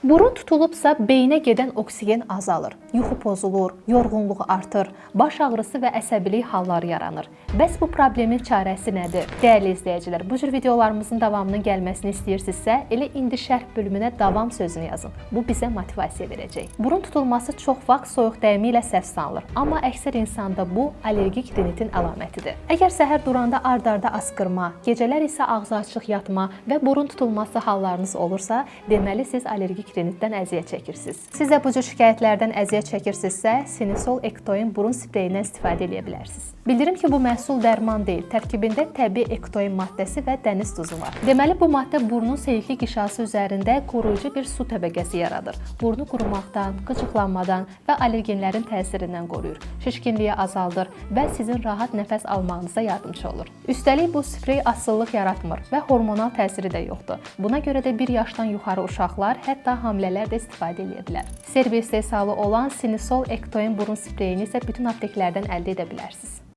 Burun tutulubsa beynə gedən oksigen azalır, yuxu pozulur, yorğunluq artır, baş ağrısı və əsəbilik halları yaranır. Bəs bu problemin çarəsi nədir? Dəyərli izləyicilər, bu cür videolarımızın davamının gəlməsini istəyirsinizsə, elə indi şərh bölümünə davam sözünü yazın. Bu bizə motivasiya verəcək. Burun tutulması çox vaxt soyuq dəyimi ilə səhv sanılır, amma əksər insanda bu allergik rinitin əlamətidir. Əgər səhər duranda ard-arda asqırma, gecələr isə ağzı açıq yatma və burun tutulması hallarınız olursa, deməli siz allergik rinitdən əziyyət çəkirsiniz. Siz də bu cür şikayətlərdən əziyyət çəkirsinizsə, Sinisol Ektoin burun spreyindən istifadə edə bilərsiniz. Bildirim ki, bu məhsul dərman deyil, tərkibində təbii ektoin maddəsi və dəniz duzu var. Deməli, bu maddə burnun selikli qişası üzərində qoruyucu bir su təbəqəsi yaradır. Burnu qurumaqdan, qıcıqlanmadan və allergenlərin təsirindən qoruyur. Şişkinliyi azaldır və sizin rahat nəfəs almağınıza yardımçı olur. Üstəlik bu sprey asılılıq yaratmır və hormonal təsiri də yoxdur. Buna görə də 1 yaşdan yuxarı uşaqlar, hətta hamilələr də istifadə edə bilər. Serbiya istehsalı olan Sinisol Ektoin burun spreyini isə bütün apteklərdən əldə edə bilərsiniz.